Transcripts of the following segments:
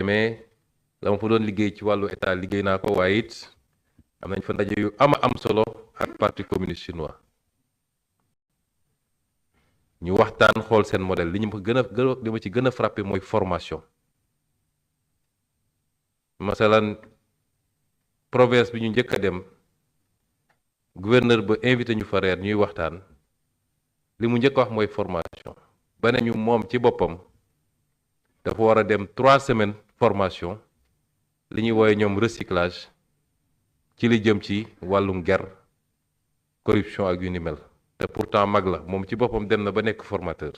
demee la ma fa doon liggéey ci wàllu état liggéey naa ko, waaye it am nañ fa ndaje yu am solo ak parti communiste chinois. ñu waxtaan xool seen modèle. li ma ci gën a frappé mooy formation. masalan province bi ñu njëkk a dem, gouverneur ba invité ñu fa reer ñuy waxtaan, li mu njëkk a wax mooy formation. ba ne ñu moom ci boppam dafa war a dem 3 semaines formation, li ñuy wooye ñoom recyclage, ci li jëm ci wàllum ger, corruption ak yu ni mel. te pourtant mag la, moom ci boppam dem na ba nekk formateur.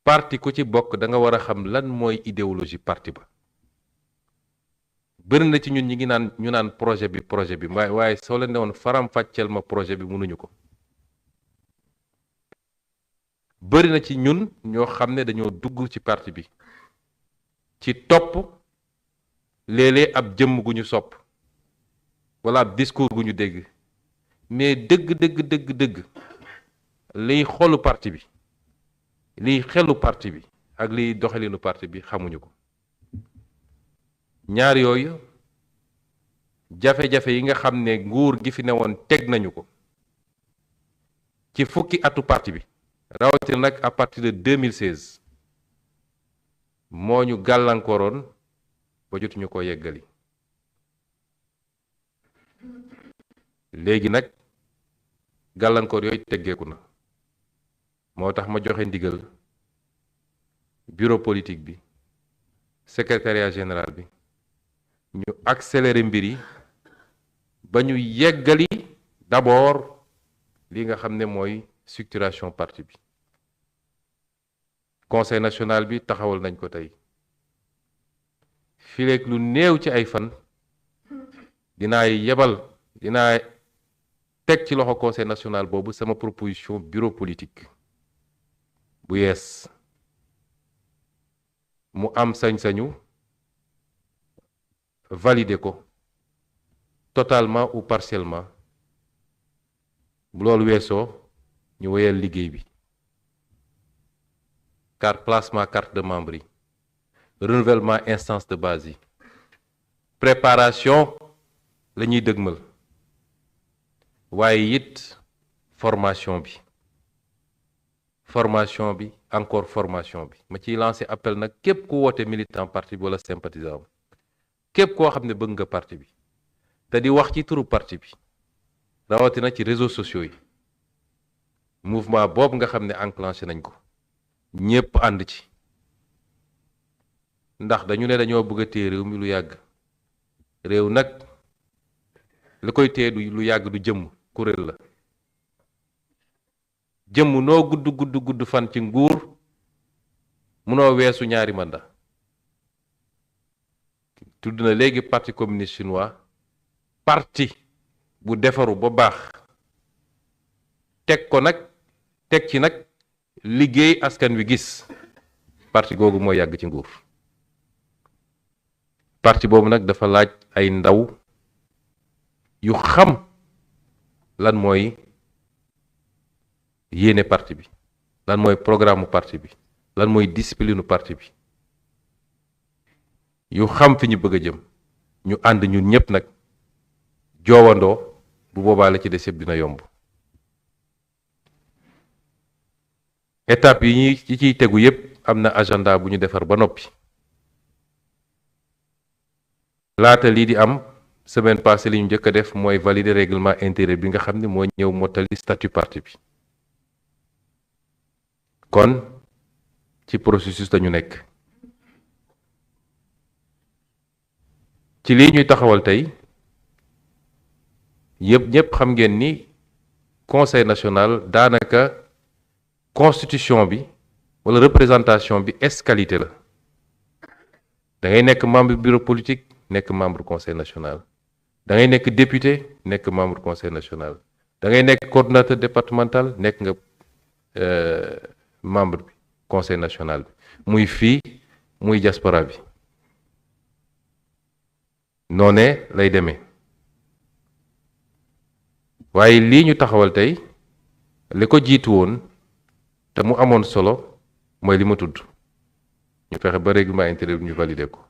parti ku ci bokk da nga war a xam lan mooy idéologie parti ba. bëri na ci ñun ñi ngi naan ñu naan projet bi waaye soo leen ne woon faram fàcceel ma projet bi mënuñu ko. bëri na ci ñun ñoo xam ne dañoo dugg ci parti bi ci topp léeg-léeg ab jëmm gu ñu sopp wala ab discours gu ñu dégg, mais dëgg liy xolu parti bi, liy xelu parti bi ak liy doxalinu parti bi xamuñu ko. ñaar yooyu jafe-jafe yi nga xam ne nguur gi fi newoon teg nañu ko ci fukki atu parti bi, rawatina nag à partir de 2016 moo ñu gàllankooroon ba jotuñu ko yeggali. léegi nag gàllankoor yooyu teggeeku na, moo tax ma joxe ndigal bureau politique bi, secrétariat général bi, ñu accélérer mbir yi ba ñu yeggali d'abord li nga xam ne mooy structuration parti bi. conseil national bi taxawal nañ ko tey. fileeg lu néew ci ay fan dinaa teg ci loxo conseil national boobu sama proposition bureau politique bu yees, mu am sañ-sañu valider ko totalement ou partiellement. bu loolu weesoo ñu wéyal liggéey bi. placement carte de membre yi, renouvellement instance de base yi, préparation la ñuy dëgmal, waaye it formation bi encore formation bi. ma ciy lancé appel nag képp ku woote militant parti bi wala sympathisant, képp koo xam ne bëgg nga parti bi te di wax ci turu parti bi, rawatina ci réseaux sociaux yi, mouvement boobu nga xam ne enclenché nañ ko, ñépp ànd ci. ndax dañu ne dañoo bëgg a téye réew mi lu yàgg. réew nag li koy téye du lu yàgg du jëmm, kuréel la. jëmm noo gudd fan ci nguur munoo weesu ñaari mandat. tudd na léegi parti communiste chinois, parti bu defaru ba baax teg ci nag liggéey askan wi gis, parti googu mooy yàgg ci nguur. parti boobu nag dafa laaj ay ndaw yu xam lan mooy yéene parti bi, lan mooy programme parti bi, lan mooy discipline parti bi, yu xam fi ñu bëgg a jëm. ñu ànd ñun ñëpp nag joowandoo, bu boobaa la ci des yëpp dina yomb. étape yi ciy tegu yëpp am na agenda bu ñu defar ba noppi. laata lii di am, semaine passée li ñu njëkk a def mooy valider règlement intérieur bi nga xam ne moo ñëw mottali statut parti bi. kon ci processus dañu nekk. ci lii ñuy taxawal tey ñëpp xam ngeen ni conseil national daanaka constitution bi wala représentation bi escalité la. da ngay nekk membre bureau politique, nekk membre conseil national. da ngay nekk député, nekk membre conseil national. da ngay nekk coordonnateur départemental, nekk nga membre bi conseil national bi, muy fii muy diaspora bi. noonee lay demee. waaye lii ñu taxawal tey li ko jiitu woon te mu amoon solo mooy li ma tudd. ñu fexe ba règlement intérieur ñu valider ko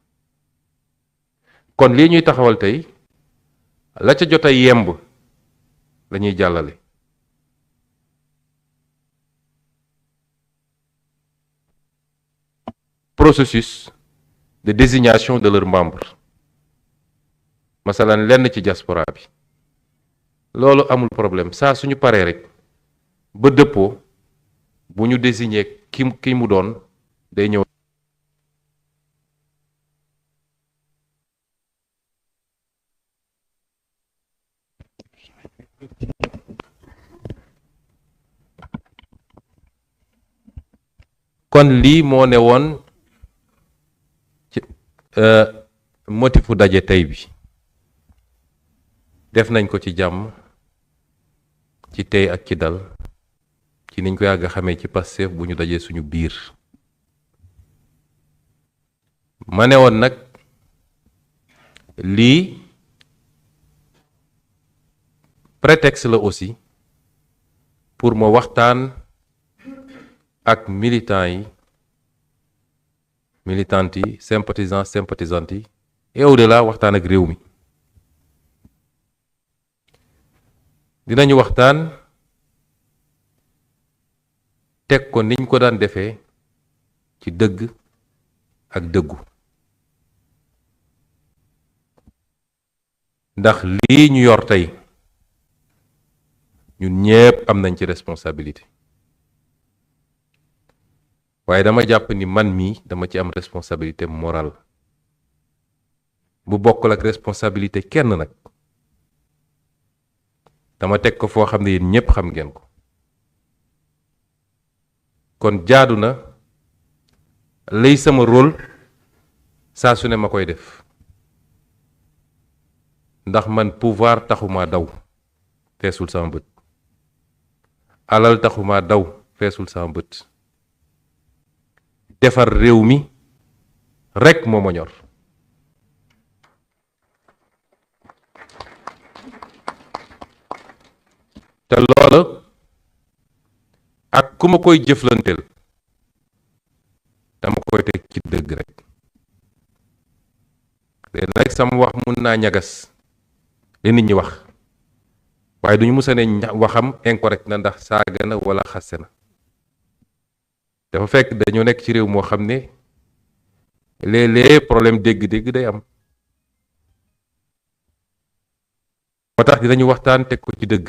kon lii ñuy taxawal tey la ca jot a yemb la ñuy jàllale processus de désignation de leurs membres masalan lenn ci diaspora bi loolu amul problème saa suñu paree rek ba dëppoo bu ñu désigner ki mu doon day ñëw kon lii moo ne woon ci motifu daje tey bi def nañ ko ci jàmm ci tey ak ci dal ci niñ ko yàgg a xamee ci Pastef bu ñu dajee suñu biir ma ne woon nag lii prétexte la aussi pour ma waxtaan ak militants yi sympathisantes yi et au-delà waxtaan ak réew mi dinañu waxtaan teg ko niñ ko daan defee ci dëgg ak dëggu ndax lii ñu yor tey ñun ñépp am nañ ci responsabilité waaye dama jàpp ni man mii dama ci am responsabilité morale bu bokkul ak responsabilité kenn nag dama teg ko foo xam ne yéen ñépp xam ngeen ko kon jaadu na lay sama rôle saa su ne ma koy def ndax man pouvoir taxuma daw feesul sama bët alal taxuma daw feesul sama bët defar réew mi rekk moo ma ñor te loola ak ku ma koy jëflanteel dama koy teg ci dëgg rekk léegi nag sama wax mun naa ñagas li nit ñi wax waaye duñu musa ne waxam incorrect na ndax saaga na walla xaste na dafa fekk dañoo nekk ci réew moo xam ne léeg-léeg problème dégg-dégg day am moo tax dinañu waxtaan teg ko ci dëgg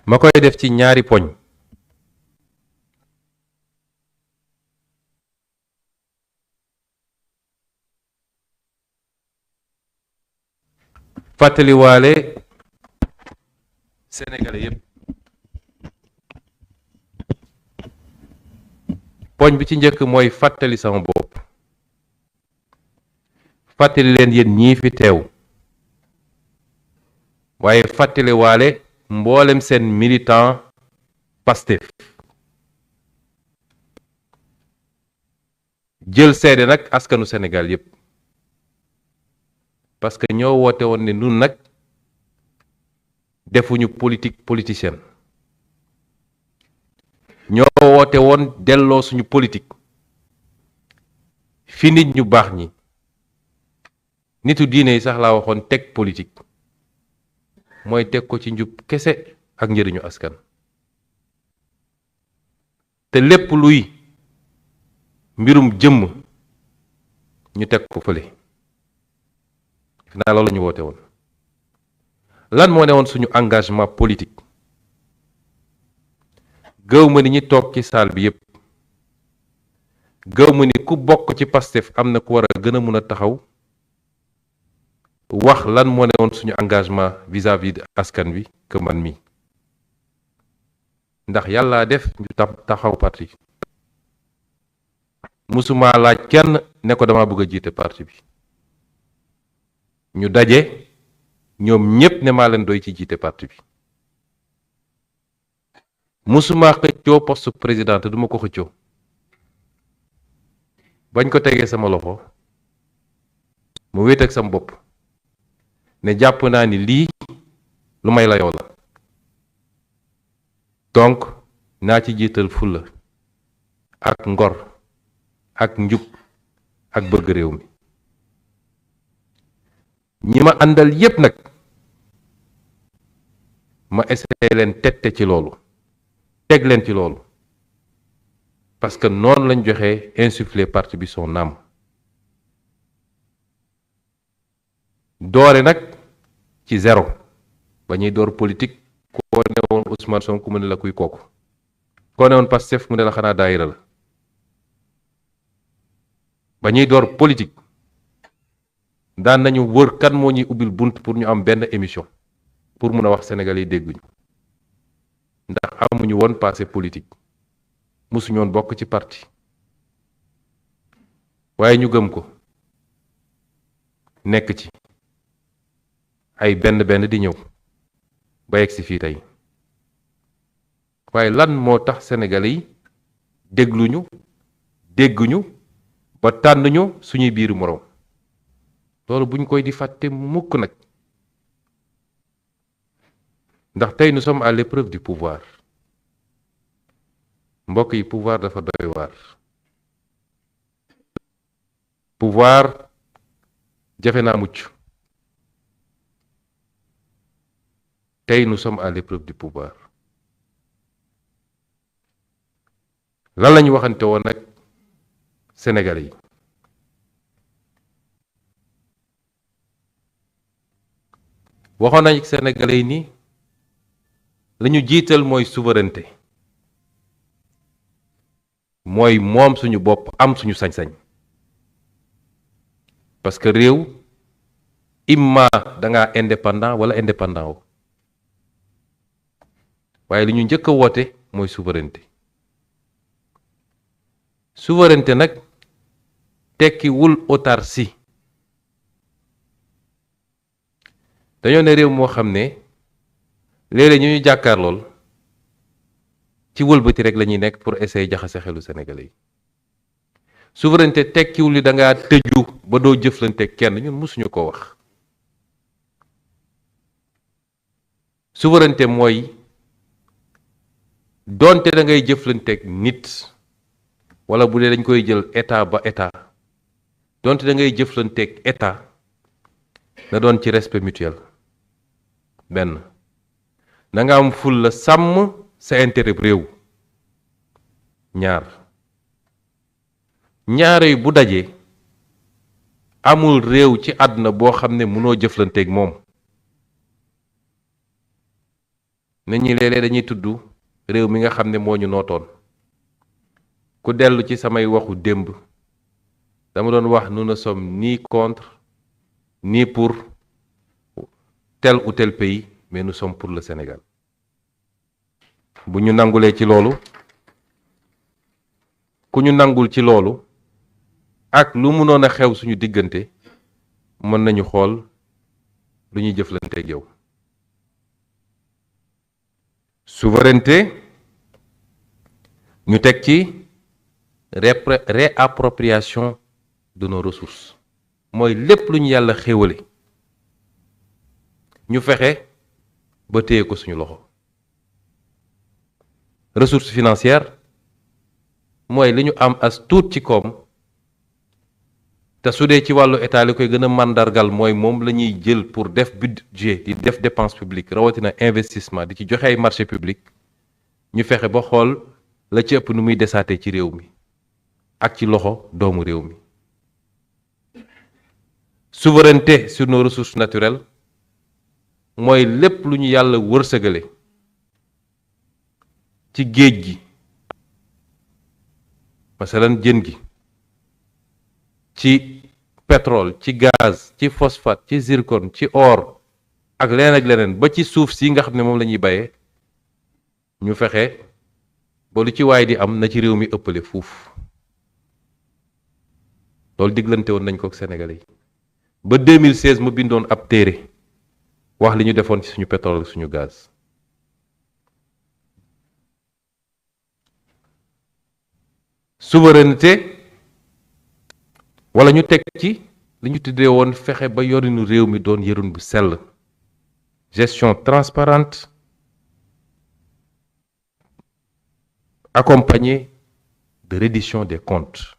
ma koy def ci ñaari poñ fàttaliwaale Sénégalais yépp poñ bi ci njëkk mooy fàttali sama bopp fàttali leen yéen ñii fi teew waaye fàttaliwaale mboolem seen militant Pastef jël seede nag askanu Sénégal yépp parce que ñoo woote woon ne nun nag defuñu politique politicienne ñoo woote woon delloo suñu politique fi nit ñu baax ñi nitu diine yi sax laa waxoon teg politique mooy teg ko ci njub kese ak njëriñu askan te lépp luy mbirum jëmm ñu teg ko fële fi naa loolu la ñu woote woon lan moo ne woon suñu engagement politique gëw ma ni ñi toog ci salle bi yépp gëw ma ni ku bokk ci Pastef am na ku war a gën a mun a taxaw wax lan moo ne woon suñu engagement vis-à-vis de askan wi que man mi ndax yàlla def ñu taxaw parti musuma laaj kenn ne ko dama bëgg a jiite parti bi ñu daje ñoom ñépp ne maa leen doy ci jiite parti bi musuma xëccoo poste président te duma ko xëccoo bañ ko tegee sama loxo mu wéet ak sama bopp ne jàpp naa ni lii lu may layoo la donc naa ci jiital fulla ak ngor ak njub ak bëgg réew mi ñi ma àndal yépp nag ma essayé leen tette ci loolu teg leen ci loolu parce que noonu lañ joxe insuffler parti bi son âme doore nag ci zéro ba ñuy door politique koo ne woon Ousmane Sonko mu ne la kuy kooku koo ne woon Pastef mu ne la xanaa daayira la ba ñuy door politique daan nañu wër kan moo ñuy ubbil bunt pour ñu am benn émission pour mun a wax Sénégalais yi dégguñu ndax amuñu woon passé politique musuñu woon bokk ci parti waaye ñu gëm ko nekk ci ay benn di ñëw ba yegg si fii tey waaye lan moo tax Sénégalais yi dégluñu dégguñu ba tànn ñu suñuy biiru moroom loolu buñ koy di fàtte mukk nag ndax tey nous sommes à l'épreuve du pouvoir mbokk yi pouvoir dafa doy waar pouvoir jafe naa mucc tey nous sommes à l'épreuve du pouvoir lan lañu waxante woon nag Sénégalais yi waxoon nañ Sénégalais yi ni lañu jiital mooy souveraineté mooy moom suñu bopp am suñu sañ-sañ parce que réew imma dangaa indépendant wala indépendant wu waaye li ñu njëkk a woote mooy souveraineté souveraineté nag tekkiwul autarcie dañoo ne réew moo xam ne léeg-léeg ñu jàkkaar lool ci wëlbati rek la ñuy nekk pour essayer jaxase xelu Sénégalais yi souveraineté tekkiwul ni da ngaa tëju ba doo jëflante kenn ñun mësuñu ko wax souveraineté mooy doonte da ngay jëflanteeg nit wala bu dee dañ koy jël état ba état doonte da ngay jëflanteeg état na doon ci respect mutuel benn na nga am ful la sàmm sa intérêt réew ñaare bu dajee amul réew ci àdduna boo xam ne mënoo jëflanteeg moom nit ñi léeg-léeg dañuy tudd réew mi nga xam ne moo ñu nootoon ku dellu ci samay waxu démb dama doon wax nous ne sommes ni contre ni pour tel ou tel pays mais nous sommes pour le Sénégal bu ñu nangulee ci loolu ku ñu nangul ci loolu ak lu mënoon a xew suñu diggante mën nañu xool lu ñuy jëflanteeg yow souveraineté ñu teg ci réappropriation de nos ressources mooy lépp lu ñu yàlla xéewale ñu fexe ba téye ko suñu loxo ressource financière mooy li ñu am as tuut ci koom te su dee ci wàllu état li koy gën a màndargal mooy moom la ñuy jël pour def budget di def dépense publique rawatina investissement di ci joxe ay marché public ñu fexe ba xool la ci ëpp nu muy desaatee ci réew mi ak ci loxo doomu réew mi souveraineté sur nos ressources naturelles mooy lépp lu ñu yàlla wërsëgale ci géej gi masalan jën gi ci pétrole ci gaz ci phosphate ci zircon ci or ak leneen ba ci suuf si nga xam ne moom la ñuy bayee ñu fexe ba lu ci waay di am na ci réew mi ëppale fuuf loolu diglante woon nañ ko ak Sénégalais yi ba 2016 mu bindoon ab téere wax li ñu defoon ci suñu pétrole suñu gaz souveraineté wala ñu teg ci li ñu tuddee woon fexe ba yorinu réew mi doon yorin bu sell, gestion transparente accompagnée de reddition des comptes.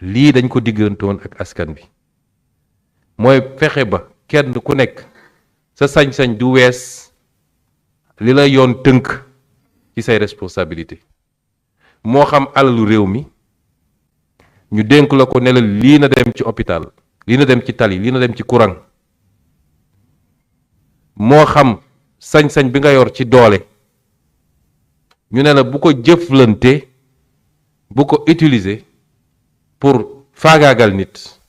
lii dañ ko diggantoon ak askan bi mooy fexe ba kenn ku nekk sa sañ-sañ du wees li la yoon tënk ci say responsabilité moo xam alalu réew mi ñu dénk la ko ne la lii na dem ci hôpital, lii na dem ci tali, lii na dem ci courant, moo xam sañ-sañ bi nga yor ci doole ñu ne la bu ko jëflante, bu ko utiliser pour faagaagal nit.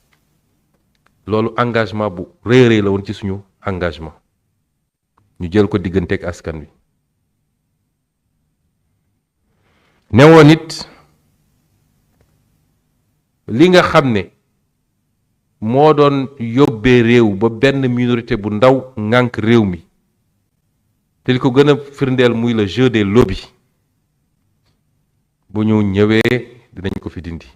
loolu engagement bu rëy a rëy la woon ci suñu engagement ñu jël ko digganteeg askan wi. newoon nit li nga xam ne moo doon yóbbee réew ba benn minorité bu ndaw ŋànk réew mi te li ko gën a firndeel muy le jeu des lobbies bu ñu ñëwee dinañ ko fi dindi.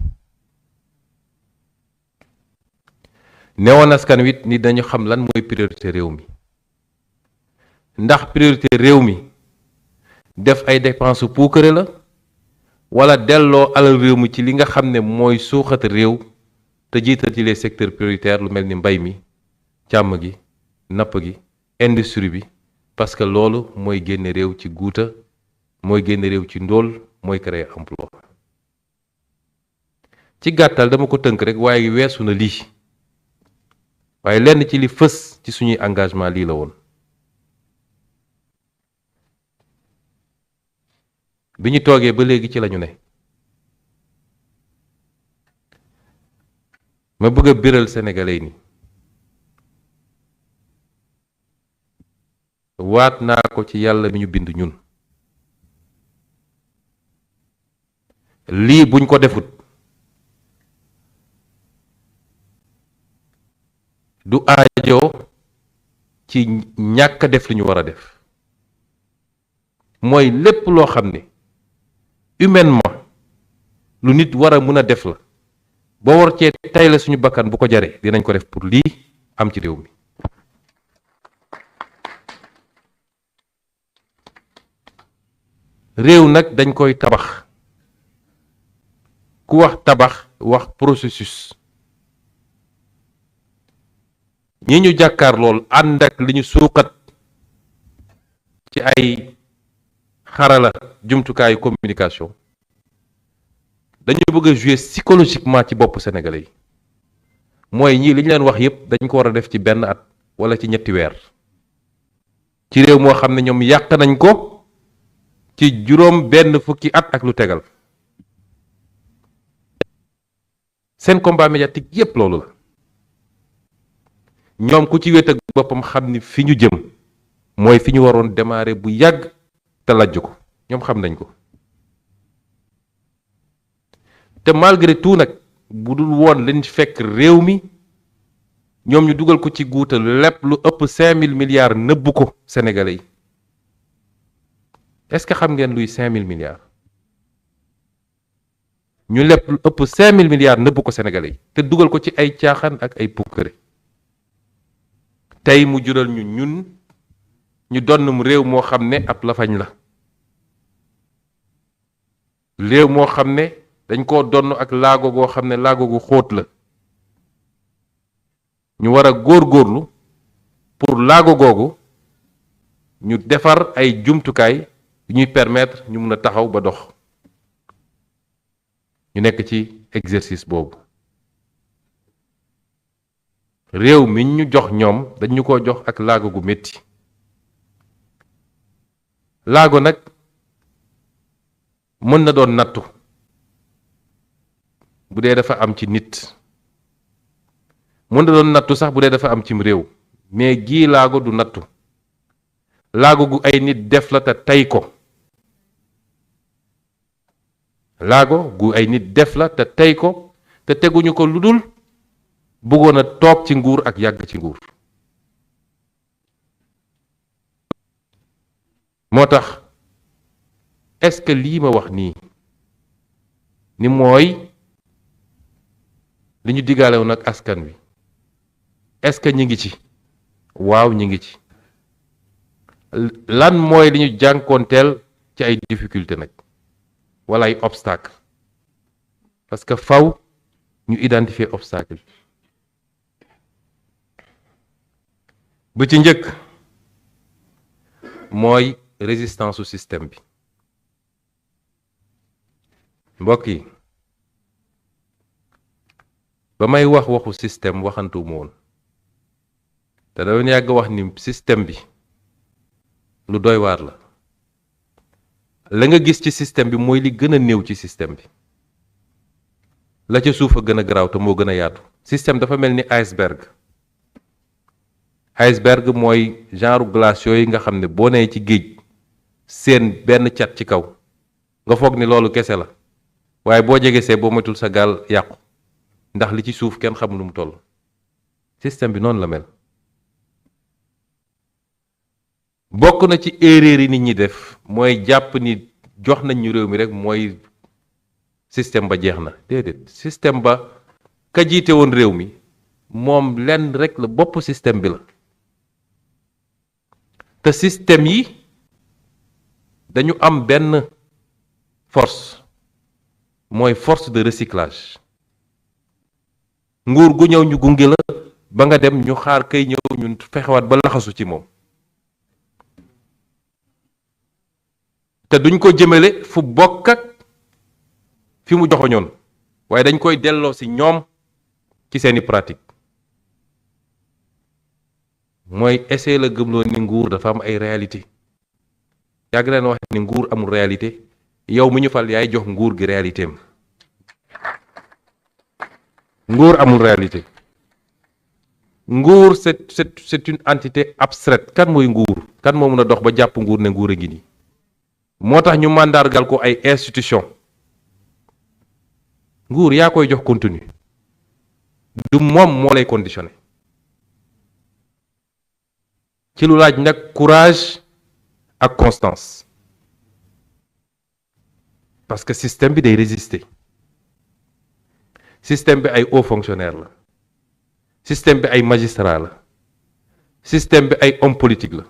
newoon askan wi ni dañu xam lan mooy priorité réew mi ndax priorité réew mi def ay dépenses puukare la wala delloo alal réew mi ci li nga xam ne mooy suuxat réew te jiital ci les secteurs prioritaires lu mel ni mbay mi, càmm gi, napp gi, industrie bi, parce que loolu mooy génne réew ci guuta, mooy génne réew ci ndóol, mooy créer emploi. ci gàttal dama ko tënk rek waaye weesu na lii waaye lenn ci li fës ci suñuy engagement lii la woon. bi ñu toogee ba léegi ci lañu ne ma bëgg a biral sénégalais ni waat naa ko ci yàlla mi ñu bind ñun lii buñ ko defut du aajo ci ñàkk def li ñu war a def mooy lépp loo xam ne humainement lu nit war a mën a def la boo war cee tay la suñu bakkan bu ko jaree dinañ ko def pour lii am ci réew mi. réew nag dañ koy tabax ku wax tabax wax processus ñi ñu jàkkaar lool ànd ak li ñu suuxat ci ay xarala jumtukaayu communication dañu bëgg a jouer psychologiquement ci bopp sénégalais yi mooy ñii li ñu leen wax yépp dañ ko war a def ci benn at wala ci ñetti weer ci réew moo xam ne ñoom yàq nañ ko ci juróom benn fukki at ak lu tegal. seen combat médiatique yépp loolu la ñoom ku ci wét ak boppam xam ni fi ñu jëm mooy fi ñu waroon démarrer bu yàgg te lajj ko ñoom xam nañ ko. te malgré tout nag bu dul woon lañ fekk réew mi ñoom ñu dugal ko ci guuta lépp lu ëpp 5000 milliards nëbbu ko sénégalais yi est-ce que xam ngeen luy 5000 milliards ñu lépp lu ëpp 5000 milliards nëbbu ko sénégalais yi te dugal ko ci ay caaxaan ak ay pukkare tey mu jural ñun ñu donnum réew moo xam ne ab lafañ la réew moo xam ne dañ koo donn ak laago goo xam ne laago gu xóot la ñu war a góorgóorlu pour laago googu ñu defar ay jumtukaay yu ñuy permettre ñu mun a taxaw ba dox ñu nekk ci exercice boobu réew mi ñu jox ñoom dañu ko jox ak laago gu metti laago nag mën na doon nattu bu dee dafa am ci nit mën na doon nattu sax bu dee dafa am cim réew mais gii laago du nattu laago gu ay nit def la te tey ko laago gu ay nit def la te tey ko te teguñu ko lu dul bëggoon a toog ci nguur ak yàgg ci nguur moo tax est-ce que lii ma wax nii ni mooy li ñu diggaalewu nag askan wi est-ce que ñi ngi ci waaw ñi ngi ci lan mooy li ñu jànkoonteel ci ay difficulté nag wala ay obstacle parce que faw ñu identifier obstacle bu ci njëkk mooy résistance au système bi mbokk yi ba may wax waxu système waxantuuma woon te dama yàgg wax ni système bi lu doy waar la nga gis ci système bi mooy li gën a néew ci système bi la ca suuf a gën a garaaw te moo gën a yaatu système dafa mel ni iceberg mooy genre glace yooyu nga xam ne boo nee ci géej seen benn cat ci kaw nga foog ni loolu kese la waaye boo jegesee boo matul sa gaal yàqu ndax li ci suuf kenn xamul nu mu toll système bi noonu la mel bokk na ci erreur yi nit ñi def mooy jàpp ni jox nañ ñu réew mi rek mooy système ba jeex na déedéet système ba ka jiite woon réew mi moom lenn rek la bopp système bi la te système yi dañu am benn force mooy force de recyclage nguur gu ñëw ñu gunge la ba nga dem ñu xaar kay ñëw ñun fexewaat ba laxasu ci moom te duñ ko jëmale fu bokk ak fi mu joxoñoon waaye dañ koy delloo ci ñoom ci seeni pratique mooy essayer la gëmloo ni nguur dafa am ay réalité yàgg leen wax ni nguur amul réalité yow mi ñu fal yaay jox nguur gi réalité am nguur amul réalité nguur c'est une entité abstraite kan mooy nguur kan moo mën a dox ba jàpp nguur ne nguur a ngi nii moo tax ñu màndargal ko ay institution nguur yaa koy jox contenu du moom moo lay conditionné ci lu laaj nag courage ak constance parce que système bi day résister système bi ay hauts fonctionnaires la système bi ay magistrats la système bi ay homme politique la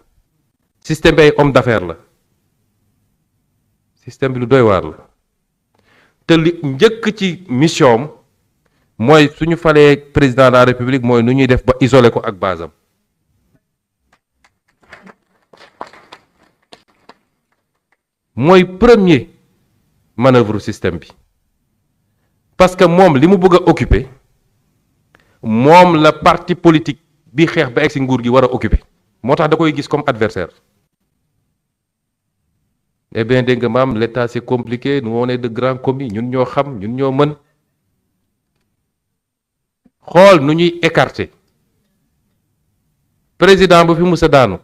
système bi ay homme d'affaires la système bi lu doy waar la te li njëkk ci mission mooy suñu falee président de la république mooy nu ñuy def ba isoler ko ak basam mooy premier manœuvre système bi parce que moom li mu bëgg a occuper moom la parti politique bi xeex ba egg ci nguur gi war a occuper moo tax da koy gis comme adversaire eh bien dégg nga maam l'état c'est compliqué nous on est de grands commis ñun ñoo xam ñun ñoo mën xool nu ñuy écarter président bu fi musa daanu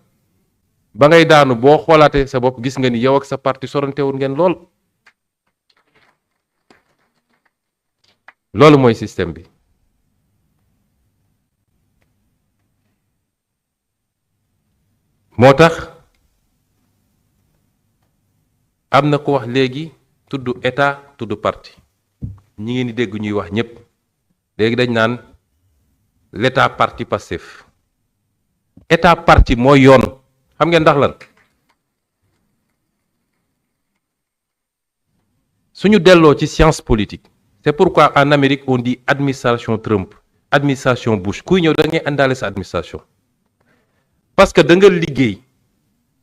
ba ngay daanu boo xoolaatee sa bopp gis nga ni yow ak sa parti sorantewul ngeen lool loolu mooy système bi moo tax am na ko wax léegi tudd état tudd parti ñi ngeen di dégg ñuy wax ñépp léegi dañ naan l'état parti Pastef état parti mooy yoon xam ngeen ndax lan suñu delloo ci science politique c'est pourquoi en Amérique on dit administration Trump administration Bush kuy ñëw da ngay àndaale sa administration parce que da nga liggéey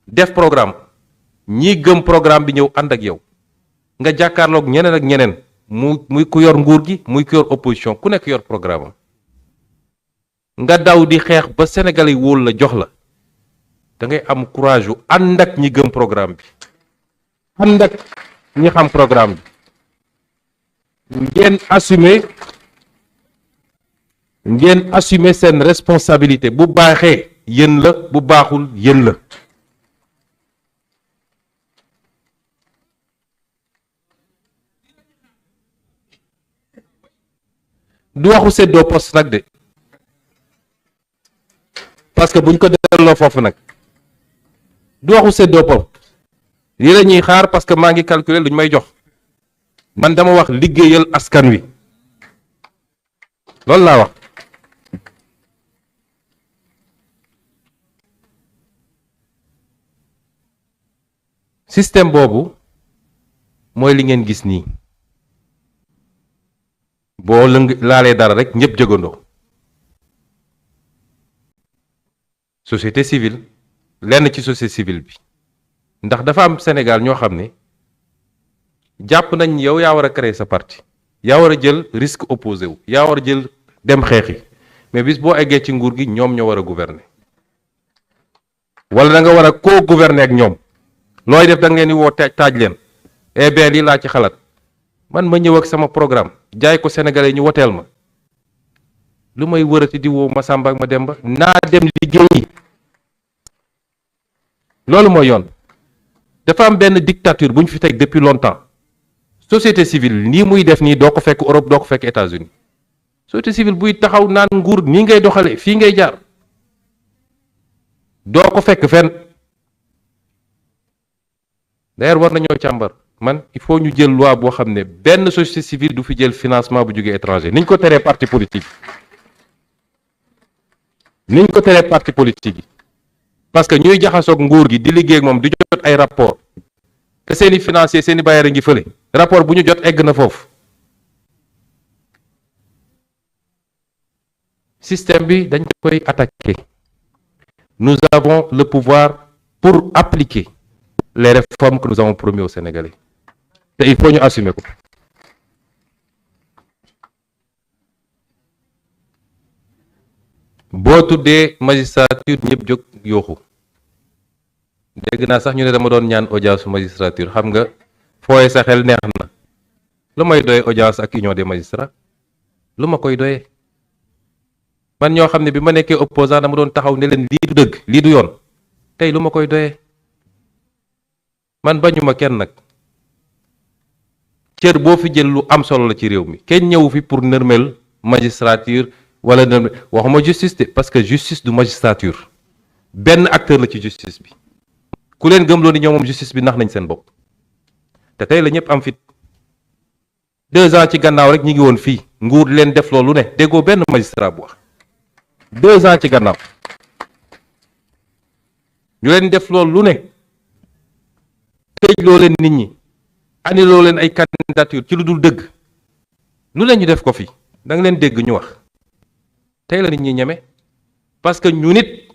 def programme ñii gëm programme bi ñëw ànd ak yow nga jàkkaarloog ñeneen ak ñeneen muy ku yor nguur gi muy ku yor opposition ku nekk yor programme am nga daw di xeex ba Sénégal yi wóolu la jox la da ngay am courage yu ànd ak ñi gëm programme bi ànd ak ñi xam programme bi ngeen assumer seen responsabilité bu baaxee yéen la bu baaxul yéen la du waxu seddoo poste nag de parce que buñ ko delloo foofu nag du waxu seddoo poste lii la ñuy xaar parce que maa ngi calculer lu ñu may jox man dama wax liggéeyal askan wi loolu laa wax. système boobu mooy li ngeen gis nii boo laalee dara rek ñëpp jógandoo. société civile lenn ci société civile bi ndax dafa am Sénégal ñoo xam ne jàpp nañ yow yaa war a créer sa parti yaa war a jël risque opposé wu yaa war a jël dem xeexi mais bis boo eggee ci nguur gi ñoom ñoo war a gouverner wala da nga war a co-gouverner ak ñoom looy def da nga leen di woo taaj leen eh bien lii laa ci xalaat man ma ñëw ak sama programme jaay ko Sénégalais ñu woteel ma lu may wërati di woo ma Samba ak ma Demba naa dem liggéeyi loolu mooy yoon. dafa am benn dictature bu ñu fi teg depuis longtemps société civile nii muy def nii doo ko fekk Europe doo ko fekk États-Unis société civile buy taxaw naan nguur nii ngay doxale fii ngay jaar doo ko fekk fenn. d'ailleurs war nañoo càmbar man il faut ñu jël loi boo xam ne benn société civile du fi jël financement bu jógee étranger niñ ko teree parti politique niñ ko teree parti politique yi parce que ñuy jaxasoog nguur gi di liggéey ak moom di jot ay rapport te seeni financier seeni bailleur a ngi fële rapport bu ñu jot egg na foofu système bi dañ koy attaquer. Nous avons le pouvoir pour appliquer les réformes que nous avons promis aux Sénégalais te il faut ñu assumer ko. boo tuddee magistrature ñëpp jóg yooxu dégg naa sax ñu ne dama doon ñaan audience su magistrature xam nga fooye sa xel neex na lu may doye audience ak union des magistrats lu ma koy doyee man ñoo xam ne bi ma nekkee opposant dama doon taxaw ne leen lii du dëgg lii du yoon tey lu ma koy doyee man bañuma kenn nag cër boo fi jël lu am solo la ci réew mi kenn ñëwu fi pour nërmel magistrature wala waxuma justice de parce que justice du magistrature benn acteur la ci justice bi ku leen gëmloo ni ñoom moom justice bi nax nañ seen bopp te tey la ñëpp am fit 2 ans ci gannaaw rek ñi ngi woon fii nguur leen def loolu ne déggoo benn magistrat bu wax 2 ans ci gannaaw ñu leen def loolu lu ne tëj loo leen nit ñi annuloo leen ay candidature ci lu dul dëgg lu leen ñu def ko fi da nga leen dégg ñu wax tey la nit ñi ñeme parce que ñu nit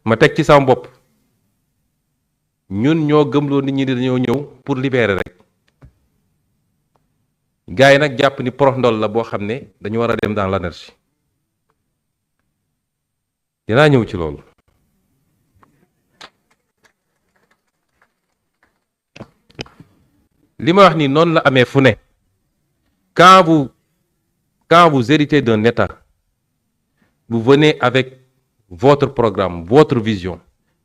ma teg ci sama bopp ñun ñoo gëmloo nit ñi dañoo ñëw pour libérer rek gars yi nag jàpp ni porox ndol la boo xam ne dañu war a dem dans l'anarchie dinaa ñëw ci loolu. li ma wax ni noonu la amee fu ne quand vous héritez d'un État vous venez avec votre programme votre vision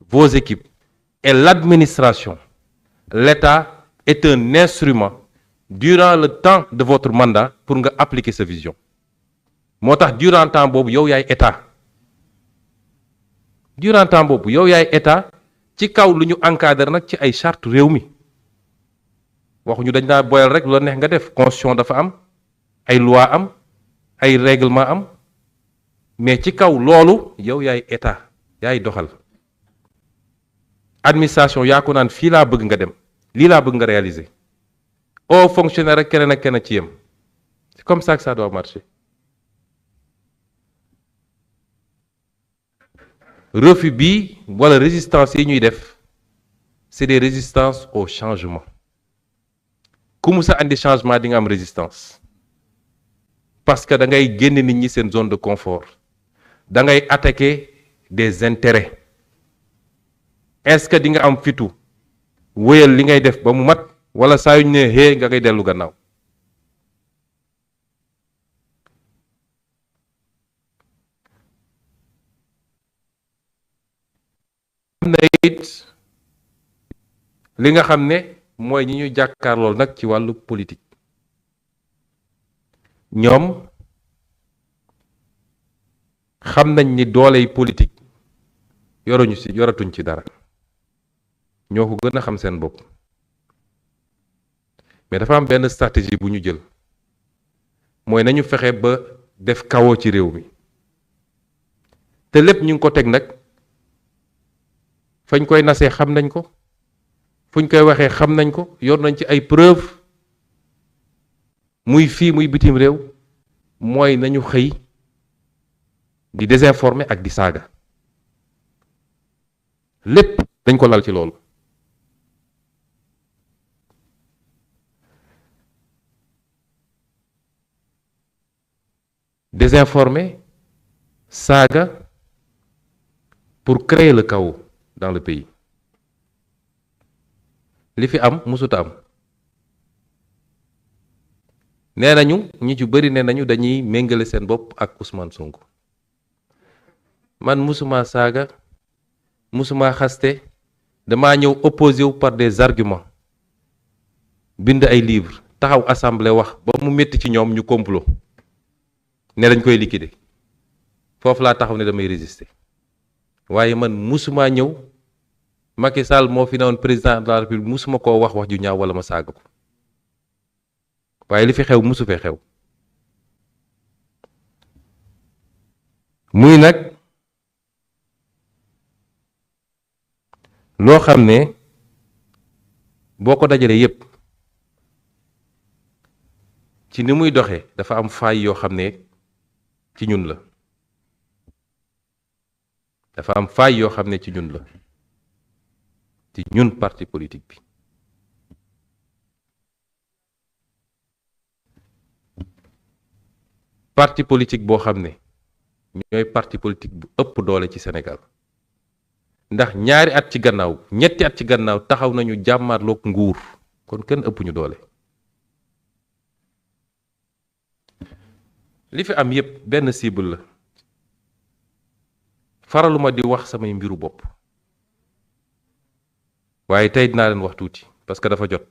vos équipes et l'administration l'État est un instrument durant le temps de votre mandat pour nga appliquer sa vision moo tax durant temps boobu yow yaay État durant temps boobu yow yaay État ci kaw lu ñu encadré nag ci ay charte réew mi waxuñu dañ naa boyal rek lu la neex nga def constitution dafa am ay loi am ay règlement am mais ci kaw loolu yow yaay État yaay doxal administration yaa ko naan fii laa bëgg nga dem lii laa bëgg nga réaliser au fonctionnaire rek keneen ak keneen ci yem c'est comme ça que ça doit marcher. refus bi wala résistance yi ñuy def c'est des résistances au changement ku mu sa andi changement di nga am résistance parce que da ngay génn nit ñi seen zone de confort da ngay attaquer des intérêts est-ce que di nga am fitu wéyal li ngay def ba mu mat wala saa yu ñu ne hee nga koy dellu gannaaw am na it li nga xam ne mooy ñi ñu jàkkaar lool nag ci wàllu politique ñoom xam nañ ni dooley politique yoratuñ ci dara ñoo ko gën a xam seen bopp mais dafa am benn stratégie bu ñu jël mooy nañu fexe ba def kawoo ci réew mi te lépp ñu ngi ko teg nag fañ koy nasee xam nañ ko fuñ koy waxee xam nañ ko yor nañ ci ay preuve muy fii muy bitim réew mooy nañu xëy di désinformer ak di saaga lépp dañ ko lal ci loolu désinformer saaga pour créer le chaos dans le pays li fi am musuta am nee nañu ñi ci bëri nee nañu dañuy méngale seen bopp ak Ousmane Sonko man musuma saaga musuma xaste damaa ñëw opposé wu par des arguments bind ay livres taxaw assemblée wax ba mu métti ci ñoom ñu complot ne dañ koy liquider foofu laa taxaw ne damay résister waaye man musuma ñëw Macky Sall moo fi newoon président de la République musuma koo wax wax ju ñaaw wala ma saaga ko waaye li fi xew musu fee xew muy nag loo xam ne boo ko dajalee yépp ci ni muy doxee dafa am faay yoo xam ne ci ñun la dafa am faay yoo xam ne ci ñun la ci ñun parti politique bi parti politique boo xam ne ñooy parti politique bu ëpp doole ci Sénégal ndax ñaari at ci gannaaw ñetti at ci gannaaw taxaw nañu jàmmarloog nguur kon kenn ëpp ñu doole li fi am yépp benn cible la faraluma di wax samay mbiru bopp waaye tey dinaa leen wax tuuti parce que dafa jot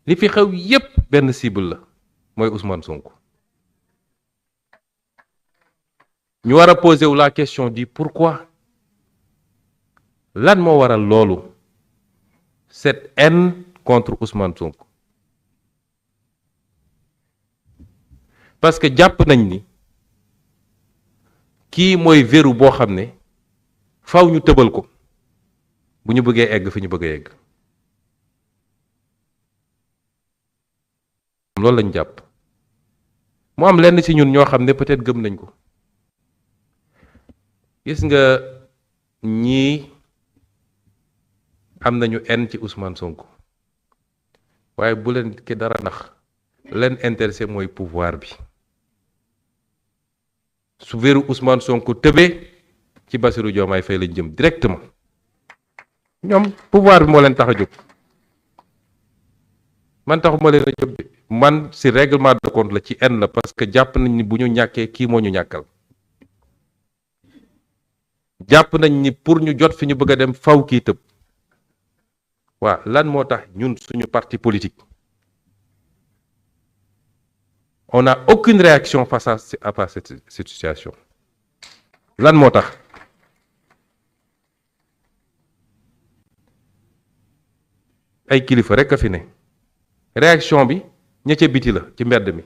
li fi xew yépp benn cible la mooy Ousmane Sonko ñu war a poser wu la question du pourquoi lan moo waral loolu cette haine contre Ousmane Sonko parce que jàpp nañ ni kii mooy verrou boo xam ne faw ñu tëbal ko bu ñu bëggee egg fi ñu bëgg a egg loolu lañ jàpp mu am lenn ci ñun ñoo xam ne peut-être gëm nañ ko gis nga ñii am nañu haine ci Ousmane Sonko waaye bu leen ki dara nax leen intéressé mooy pouvoir bi su verrou Ousmane Sonko tëbee ci Bassirou Diomaye Faye lañ jëm directement ñoom pouvoir bi moo leen tax a jóg man taxuma leen a jóg man ci règlement de compte la ci haine la parce que jàpp nañ ni bu ñu ñàkkee kii moo ñu ñàkkal jàpp nañ ni pour ñu jot fi ñu bëgg a dem faw kii tëb waa lan moo tax ñun suñu parti politique on n'a aucune réaction face à cette situation lan moo tax ay kilifa rekk a fi ne réaction bi ña ca biti la ci mbedd mi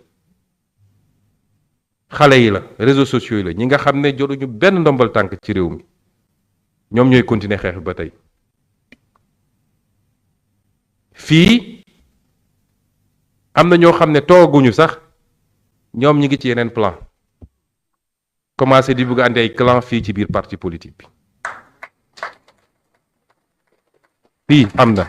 xale yi la réseaux sociaux yi la ñi nga xam ne jotuñu benn ndombal tànk ci réew mi ñoom ñooy continuer xeex bi ba tey fii am na ñoo xam ne tooguñu sax ñoom ñi ngi ci yeneen plan commencé di bëgg andi ay clan fii ci biir parti politique bi fii am na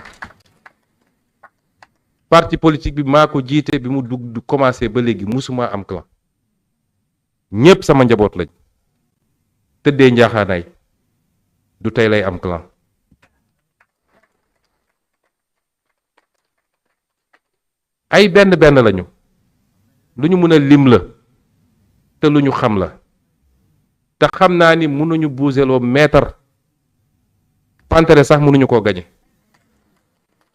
parti politique bi maa ko jiite bi mu dugg commencé ba léegi musuma am clan ñépp sama njaboot lañ tëddee njaaxaanaay du tey lay am clan ay benn benn lañu lu ñu mën a lim la te lu ñu xam la te xam naa ni mënuñu buuseloo mètre pantere sax mënuñu koo gañe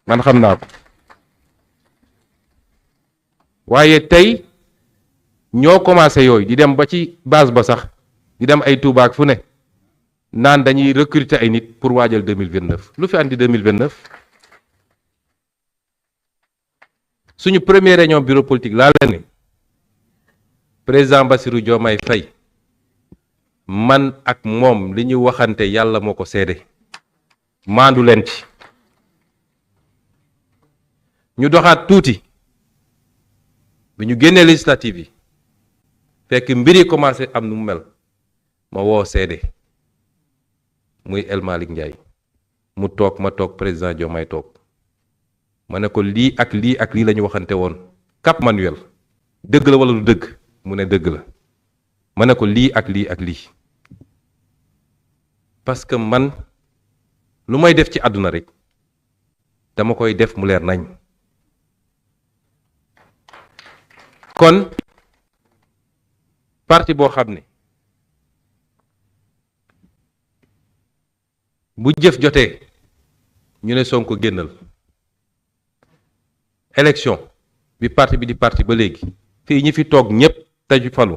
man xam naa ko waaye tey ñoo commencé yooyu di dem ba ci base ba sax di dem ay Touba ak fu ne naan dañuy recruter ay nit pour waajal 2029 lu fi andi 2029 suñu première réunion bureau politique laa leen ne président Bassirou Diomaye Faye man ak moom li ñu waxante yàlla moo ko seede maandu leen ci. ñu doxaat tuuti bi ñu génnee législative yi fekk mbir yi commencé am nu mu mel ma woo seede muy El Malick Ndiaye mu toog ma toog président Diomaye toog ma ne ko lii ak lii ak lii la ñu waxante woon Cap Manuel dëgg la wala du dëgg mu ne dëgg la ma ne ko lii ak lii ak lii parce que man lu may def ci àdduna rek dama koy def mu leer nañ. kon parti boo xam ne bu jëf jotee ñu ne Sonko génnal élection bi parti bi di parti ba léegi fii ñi fi toog ñépp te falu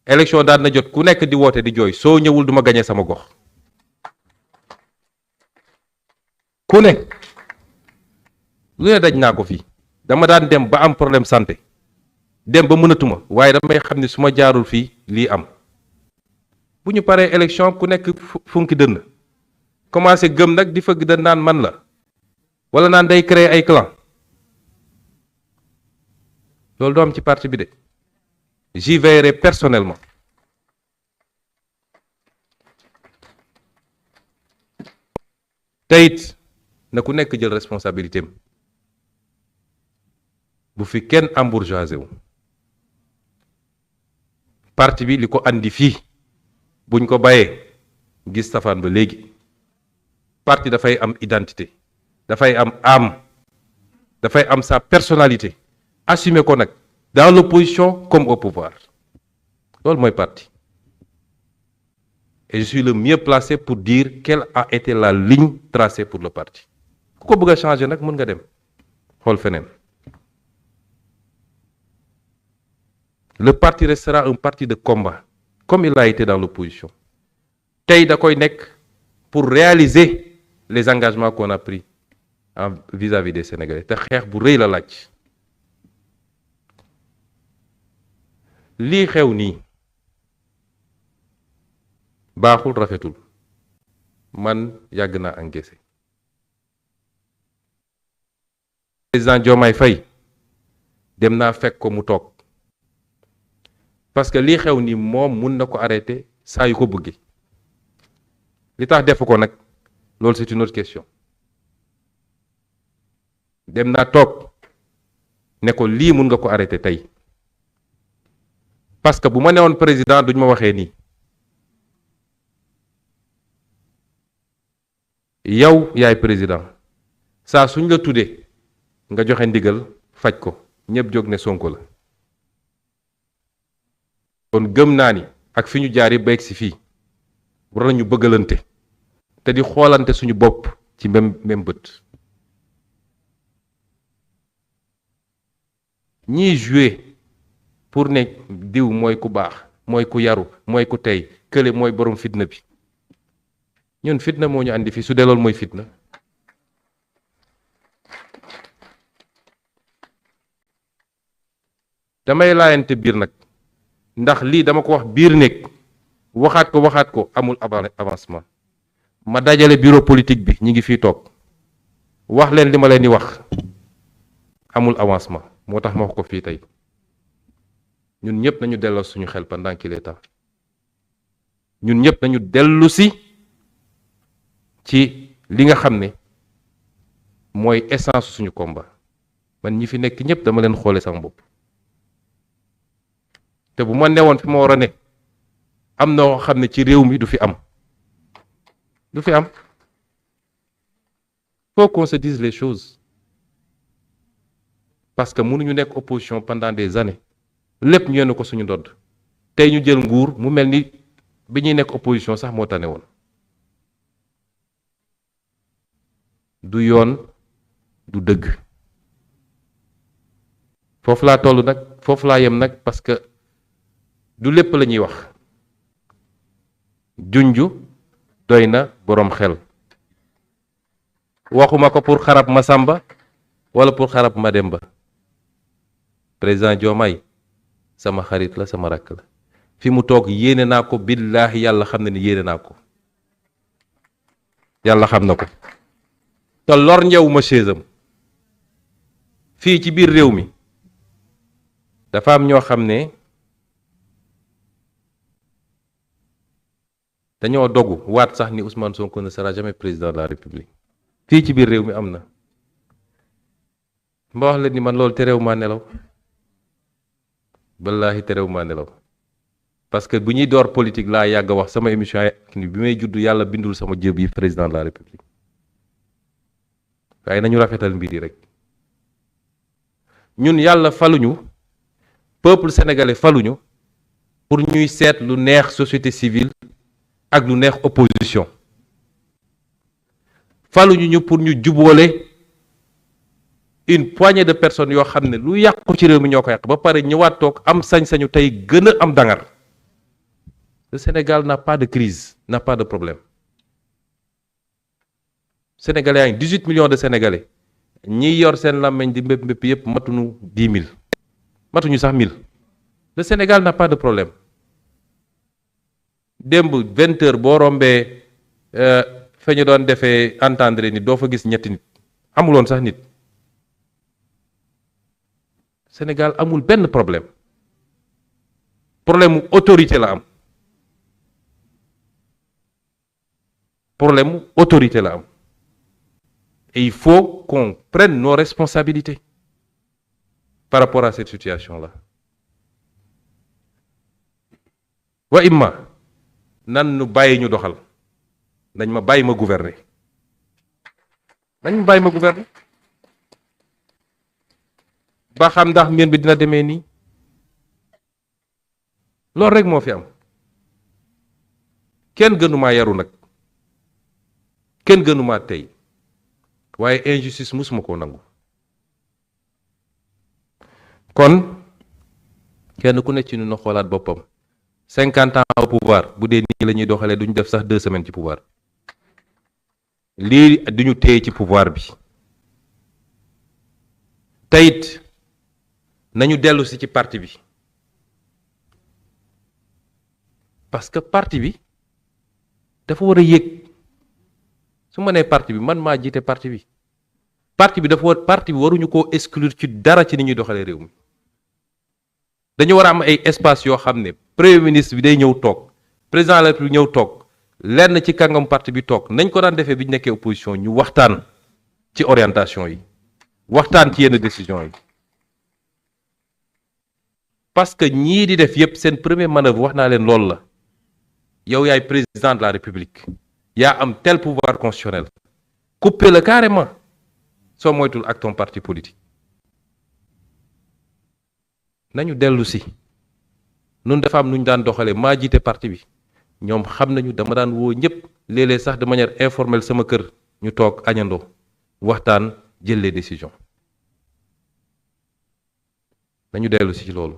élection daan na jot ku nekk di woote di jooy soo ñëwul duma gañe sama gox ku ne lu ne daj naa ko fii dama daan dem ba am problème santé dem ba mënatuma waaye damay xam ne su ma jaarul fii lii am bu ñu paree élection ku nekk funki dënn commencé gëm nag di fëgg dënn naan man la wala naan day créer ay clan loolu doo am ci parti bi de j'y veillerai personnellement te it na ku nekk jël responsabilité am bu fi kenn embourgeoisé wu parti bi li ko andi fii buñ ko bàyyee gis safaan ba léegi parti dafay am identité dafay am âme dafay am sa personnalité assumer ko nag dans l'opposition comme au pouvoir loolu mooy parti et je suis le mieux placé pour dire quelle a été la ligne tracée pour le parti ku ko bëgg a changer nag mën nga dem xool feneen. Le parti restera un parti de combat, comme il a été dans l'opposition. Tey da koy nekk pour réaliser les engagements qu'on a pris vis-à-vis des Sénégalais te xeex bu rëy la laaj. lii xew nii baaxul rafetul man yàgg naa encaissé. président Diomaye Faye dem naa fekk ko mu toog. parce que lii xew ni moom mun na ko arrêter saa yu ko bëggee li tax def ko nag loolu c'est une autre question dem naa toog ne ko lii mun nga ko arrêter tey parce que bu ma newoon président duñ ma waxee nii yow yaay président saa suñ la tuddee nga joxe ndigal faj ko ñëpp jóg ne Sonko la. kon gëm naa ni ak fi ñu jaar yi ba egg si fii war nañu bëggalante te di xoolante suñu bopp ci même bët ñiy jouer pour ne diw mooy ku baax mooy ku yaru mooy ku tey kële mooy borom fitna bi ñun fitna moo ñu andi fii su dee loolu mooy fitna damay laayante biir nag ndax lii dama ko wax biir néeg waxaat ko amul avancement ma dajale bureau politique bi ñi ngi fii toog wax leen li ma leen di wax amul avancement moo tax ma wax ko fii tey ñun ñëpp nañu delloo suñu xel pendant qu'il est temps ñun ñëpp nañu dellu si ci li nga xam ne mooy essence suñu combat man ñi fi nekk ñëpp dama leen xoole sama bopp te bu ma newoon fi ma war a ne am na loo xam ne ci réew mi du fi am faut qu'on se dise les choses parce que mënuñu nekk opposition pendant des années lépp ñu yenn ko suñu ndodd tey ñu jël nguur mu mel ni bi ñuy nekk opposition sax moo tane woon du yoon du dëgg foofu laa toll nag foofu laa yem nag parce que du lépp la ñuy wax junju doy na boroom xel waxuma ko pour xarab ma Samba wala pour xarab ma Demba président Diomaye sama xarit la, sama rakk la, fi mu toog yéene naa ko, billaahi yàlla xam na ni yéene naa ko, yàlla xam na ko, te lor njewuma chaise am. fii ci biir réew mi dafa am ñoo xam ne dañoo dogu waat sax ni Ousmane Sonko ne sera jamais président de la République. fii ci biir réew mi am na. ma wax la ni man loolu terew maa nelaw, wallaahi terew maa nelaw, parce que bu ñuy door politique laa yàgg wax sama émission ni bi may judd yàlla bindul sama jëb yi président de la République. waaye nañu rafetal mbir yi rek. ñun yàlla faluñu, peuple sénégalais faluñu pour ñuy seet lu neex société civile ak lu neex opposition. faluñu ñu pour ñu jubóole une poignée de personnes yoo xam ne lu yàqu ci réew mi ñoo ko yàq ba pare ñëwaat toog am sañ-sañu tey gën a am dangar. Le Sénégal n'a pas de crise, n'a pas de problème. Sénégalais yaa ngi 18 millions de Sénégalais ñi yor seen làmmeñ di mbépp mbépp yépp matuñu 10 000 matuñu sax 1000. Le Sénégal n'a pas de problème. démb 20 heures boo rombee fa ñu doon defee entendre nit doo fa gis ñetti nit, amuloon sax nit. Sénégal amul benn problème. problème mu autorité la am. problème mu autorité la am. Et il faut qu'on prenne nos responsabilités par rapport à cette situation-là. wa imma nan nu bàyyi ñu doxal, nañ ma bàyyi ma gouverner, nañ ma bàyyi ma gouverner ba xam ndax mbir bi dina demee nii. loolu rek moo fi am. kenn gënumaa yaru nag, kenn gënumaa tey, waaye injustice musuma koo nangu. kon kenn ku nekk ci ñu na xoolaat boppam. 50 ans au pouvoir bu dee nii la ñuy doxalee duñu def sax 2 semaines ci pouvoir. lii duñu téye ci pouvoir bi. teyit nañu dellu si ci parti bi, parce que parti bi dafa war a yëg. su ma nee parti bi man maa jiite parti bi. parti bi dafa war, parti bi waruñu koo exclure ci dara ci ni ñuy doxalee réew mi. dañu war a am ay espace yoo xam ne premier ministre bi day ñëw toog, président de la République ñëw toog, lenn ci kàngam parti bi toog, nañ ko daan defee bi ñu nekkee opposition, ñu waxtaan ci orientation yi, waxtaan ci yenn décision yi. parce que ñii di def yépp seen premier manœuvre wax naa leen loolu la. yow yaay président de la République, yaa am tel pouvoir constitutionnel, couper le carrément soo moytul ak ton parti politique. nañu dellu si. nun dafa am nu ñu daan doxalee, maa jiite parti bi, ñoom xam nañu, dama daan woo ñëpp, léeg-léeg sax de manière informelle sama kër, ñu toog añandoo waxtaan jël les décisions. nañu dellu si ci loolu.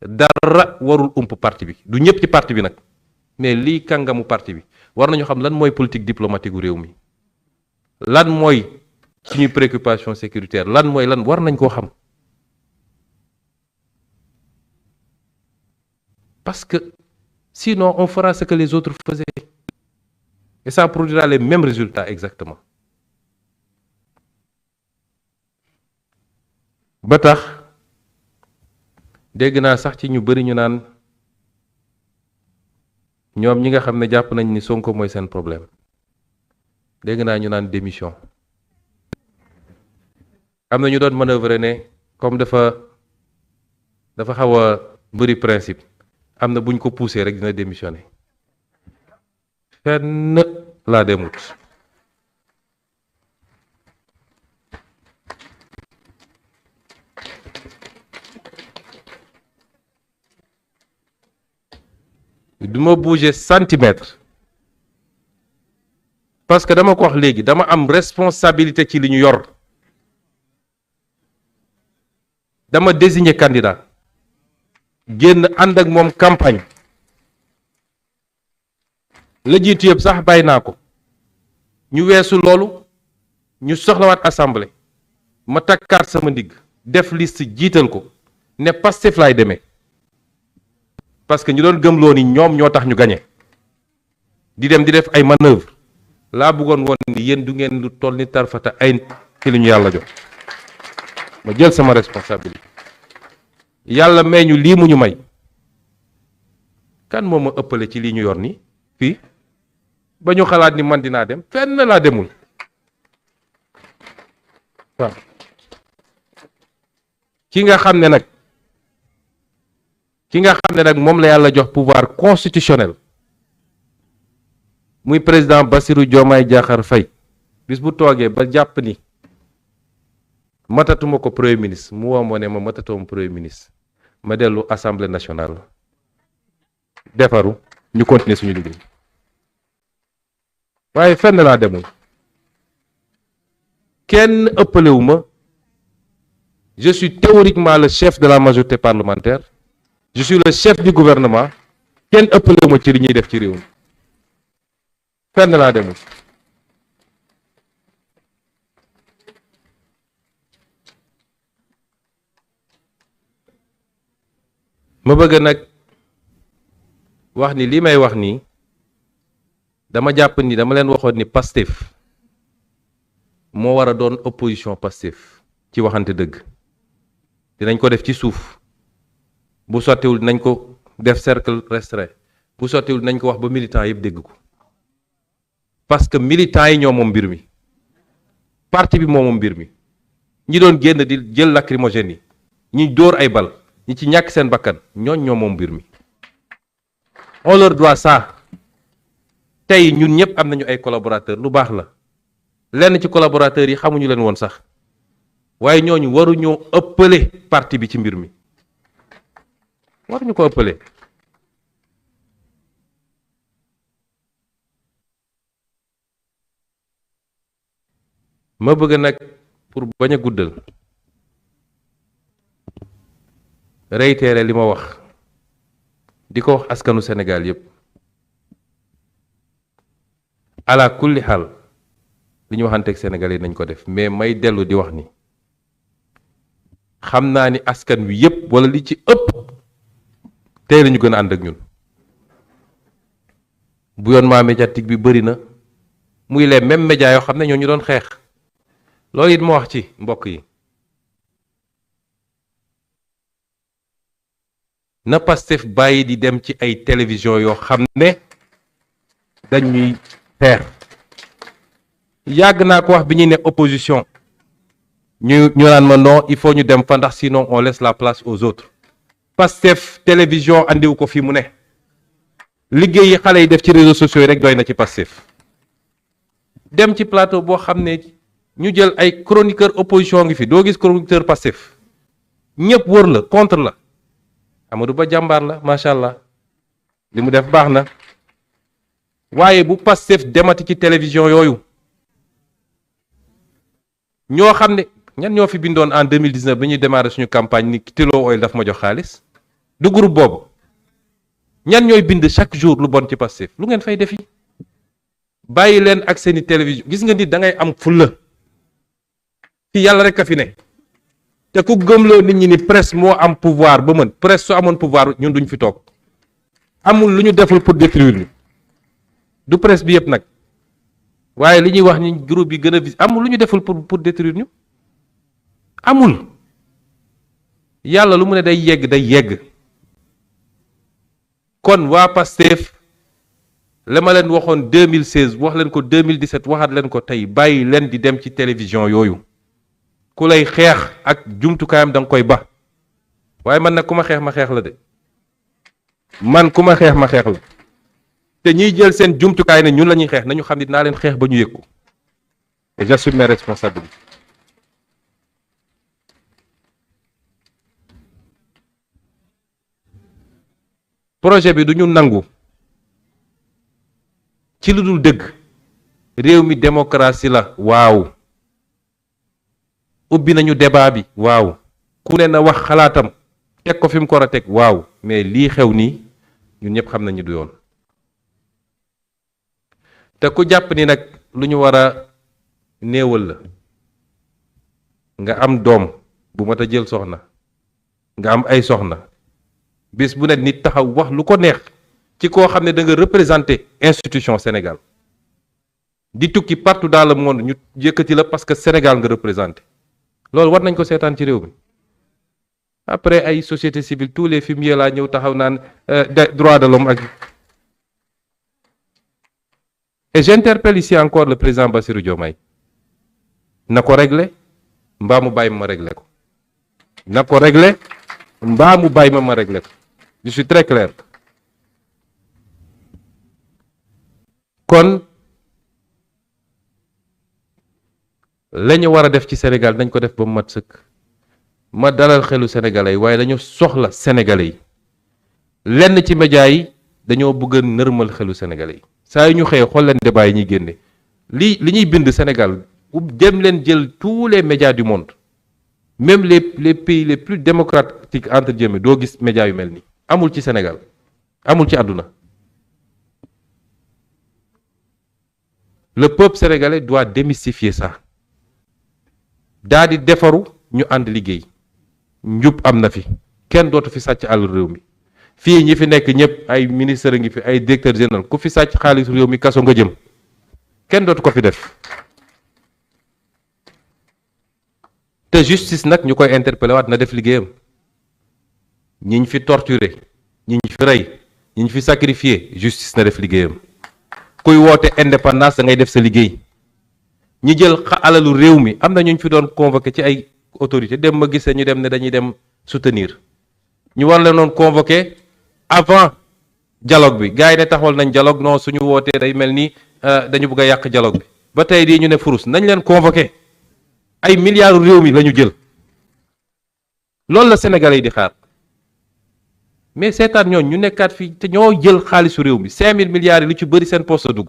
dara warul ump parti bi, du ñëpp ci parti bi nag, mais lii kàngamu parti bi war nañu xam lan mooy politique diplomatique gu réew mi, lan mooy suñuy préoccupation sécuritaire, lan mooy lan, war nañ koo xam. Parce que sinon on fera ce que les autres faisaient et ça produira les mêmes résultats exactement. ba tax dégg naa sax ci ñu bari ñu naan ñoom ñi nga xam ne jàpp nañ ni Sonko mooy seen problème, dégg naa ñu naan démission. am na ñu doon manœuvrer ne comme dafa xaw a bëri principe, am na buñ ko poussé rek dina démissionner. fenn laa demut. du ma bouger centimètre, parce que dama ko wax léegi, dama am responsabilité ci li ñu yor. dama désigner candidat, génn ànd ak moom campagne, la jiitu yëpp sax bàyyi naa ko, ñu weesu loolu ñu soxlawaat assemblée, ma takkaat sama ndigg def liste jiital ko, ne Pastef laay demee parce que ñu doon gëmloo ni ñoom ñoo tax ñu gañe di dem di def ay manœuvre laa bëggoon woon ni yéen du ngeen lu toll ni tarfata ay ci li ñu yàlla jox ma jël sama responsabilité yàlla may ñu lii mu ñu may kan moo ma ëppale ci lii ñu yor ni fii ba ñu xalaat ni man dinaa dem fenn laa demul waaw ki nga xam ne nag moom la yàlla jox pouvoir constitutionnel muy président Bassirou Diomaye Diakhar Faye bis bu toogee ba jàpp ni matatuma ko premier ministre mu woo ma ne ma matatuma premier ministre ma dellu assemblée nationale defaru ñu continuer suñu liggéey waaye fenn laa demul kenn ëppalewu ma je suis théoriquement le chef de la majorité parlementaire je suis le chef du gouvernement kenn ëppalewu ma ci li ñuy def ci réew mi fenn laa demul ma bëgg nag wax ni li may wax nii dama jàpp ni dama leen waxoon ni Pastef moo war a doon opposition Pastef ci waxante dëgg dinañ ko def ci suuf bu sottiwul dinañ ko def cercle restreint bu sottiwul dinañ ko wax ba militants yëpp dégg ko parce que militants yi ñoo moom mbir mi parti bi moo moom mbir mi ñi doon génn di jël lacrymogène yi ñi dóor ay bal ñi ci ñàkk seen bakkan ñooñ ñoo moom mbir mi on leur doit ça tey ñun ñëpp am nañu ay collaborateurs lu baax la lenn ci collaborateurs yi xamuñu leen woon sax waaye ñooñu waruñoo ëppale parti bi ci mbir mi waruñu ko ëppale ma bëgg nag pour bañ a guddal réitérer li ma wax di ko wax askanu Sénégal yépp ala kulli xaal li ñu waxanteeg Sénégal yi nañ ko def mais may dellu di wax ni xam naa ni askan wi yépp wala li ci ëpp tey lañu gën a ànd ak ñun bouillonnement médiatique bi bëri na muy les mêmes médias yoo xam ne ñoo ñu doon xeex loolu it ma wax ci mbokk yi na Pastef bàyyi di dem ci ay télévision yoo xam ne dañuy xeex yàgg naa ko wax bi ñuy ne opposition ñu naan ma non il faut ñu dem fa ndax sinon on laisse la place aux autres Pastef télévision andiwu ko fi mu ne liggéey yi xale yi def ci réseaux sociaux yi rek doy na ci Pastef dem ci plateau boo xam ne ñu jël ay chroniqueur opposition ngi fi doo gis chroniqueur Pastef ñëpp wër la contre la Amadou Ba jàmbaar la macha allah li mu def baax na waaye bu Pastef demati ci télévision yooyu ñoo xam ne ñan ñoo fi bindoon en 2019 bi ñuy démarrer suñu campagne ni Tullow Oil daf ma jox xaalis du groupe boobu ñan ñooy bind chaque jour lu bon ci Pastef lu ngeen fay defi bàyyi leen ak seeni télévision gis nga nit da ngay am fulla fi yàlla rek a fi ne te ku gëmloo nit ñi ni presse moo am pouvoir ba mën presse su amoon pouvoir ñun duñ fi toog amul lu ñu deful pour détruire ñu du presse bi yëpp nag waaye li ñuy wax ni groupe yi gën a vis amul lu ñu deful pour détruire ñu amul yàlla lu mu ne day yegg kon waa Pastef la ma leen waxoon 2016 wax leen ko 2017 waxaat leen ko tey bàyyi leen di dem ci télévision yooyu ku lay xeex ak jumtukaayam da nga koy ba waaye man nag ku ma xeex ma xeex la de man ku ma xeex ma xeex la te ñiy jël seen jumtukaay ne ñun la ñuy xeex nañu xam ni dinaa leen xeex ba ñu yëg ko et j'assume mes responsabilités projet bi du ñu nangu ci lu dul dëgg réew mi démocratie la waaw ubbi nañu débat bi waaw ku ne na wax xalaatam teg ko fi mu ko war a teg waaw mais lii xew nii ñun ñëpp xam nañu du yoon te ku jàpp ni nag lu ñu war a néewal la nga am doom bu mat a jël soxna nga am ay soxna bis bu ne nit taxaw wax lu ko neex ci koo xam ne da nga représenter institution Sénégal di tukki partout dans le monde ñu yëkkati la parce que Sénégal nga représenté loolu war nañ ko seetaan ci réew mi après ay société civile tous les fumiers laa ñëw taxaw naan droit de l'homme ak et j'interpelle ici encore le président Bassirou Diomaye na ko régler mbaa mu bàyyi ma régler ko na ko régler mbaa mu bàyyi ma régler ko je suis très clair kon la ñu war a def ci Sénégal dañ ko def ba mu mat sëkk ma dalal xelu sénégalais yi waaye dañu soxla sénégalais yi lenn ci médias yi dañoo bëgg a nërmal xelu sénégalais yi saa yu ñu xëyee xool leen débat yi ñuy génne li ñuy bind Sénégal dem leen jël tous les médias du monde même les pays les plus démocratiques entre guillemets doo gis médias yu mel nii amul ci Sénégal amul ci àdduna le peuple sénégalais doit démystifier ça daa di defaru ñu ànd liggéey njub am na fi kenn dootu fi sàcc àll réew mi fii ñi fi nekk ñëpp ay ministre ngi fi ay directeur général ku fi sàcc xaalis réew mi kaso nga jëm kenn dootu ko fi def te justice nag ñu koy interpellé waat na def liggéeyam ñi ñu fi torturé ñi ñu fi rey ñi ñu fi sacrifié justice na def liggéeyam kuy woote indépendance da ngay def sa liggéey ñi jël alalu réew mi am na ñu fi doon convoqué ci ay autorité dem ma gisee ñu dem ne dañuy dem soutenir ñu war leen doon convoqué avant dialogue bi gars yi ne taxawal nañ dialogue non suñu wootee day mel ni dañu bëgg a yàq dialogue bi ba tey di ñu ne furus nañ leen convoqué ay milliards réew mi la ñu jël loolu la Sénégalais yi di xaar mais seetaan ñooñ ñu nekkaat fii te ñoo jël xaalisu réew mi 5000 milliards yi lu ci bëri seen poste dugg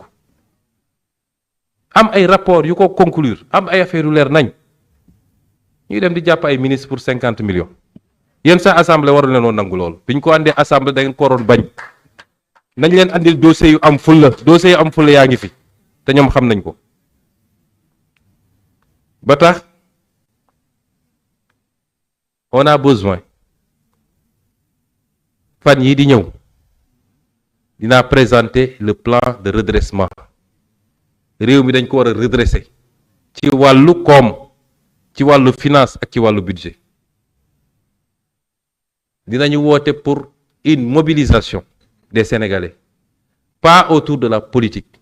am ay rapport yu ko conclure am ay affaire yu leer nañ ñuy dem di jàpp ay ministre pour 50 millions yéen sa assemblée waru leen woon nangu loolu bi ñu ko àndee assemblée da ngeen ko waroon bañ nañ leen andil dossier yu am fulla yaa ngi fi te ñoom xam nañ ko ba tax on a besoin fan yii di ñëw dinaa présenter le plan de redressement réew mi dañ ko war a redresser ci wàllu koom ci wàllu finance ak ci wàllu budget dinañu woote pour une mobilisation des Sénégalais pas autour de la politique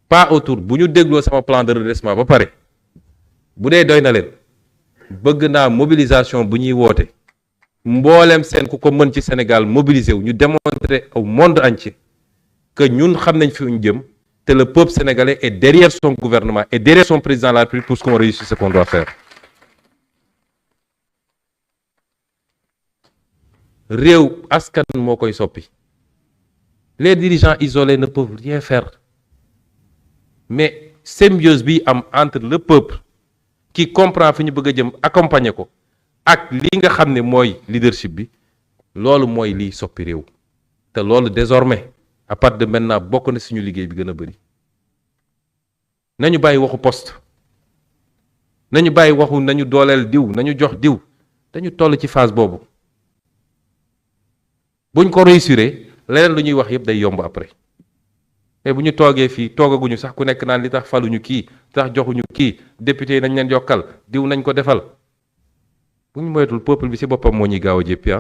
pas autour bu ñu dégloo sama plan de redressement ba pare bu dee doy na leen bëgg naa mobilisation bu ñuy woote mboolem seen ku ko mën ci Sénégal mobiliser wu ñu démontrer au monde entier que ñun xam nañ fi ñu jëm te le peuple sénégalais est derrière son gouvernement et derrière son président de la République pour qu'on réussisse ce qu'on doit faire. réew askan moo koy soppi les dirigeants isolés ne peuvent rien faire mais symbiose bi am entre le peuple qui comprend fi ñu bëgg a jëm accompagner ko ak li nga xam ne mooy leadership bi loolu mooy liy soppi réew te loolu désormais à partir de maintenant bokk na suñu liggéey bi gën a bëri nañu bàyyi waxu poste nañu bàyyi waxu nañu dooleel diw nañu jox diw dañu toll ci phase boobu buñ ko réussiré leneen lu ñuy wax yëpp day yomb après mais bu ñu toogee fii toogaguñu sax ku nekk naan li tax faluñu kii tax joxuñu kii député yi nañ leen yokkal diw nañ ko defal bu ñu moytul peuple bi ci boppam moo ñuy gaaw a jéppi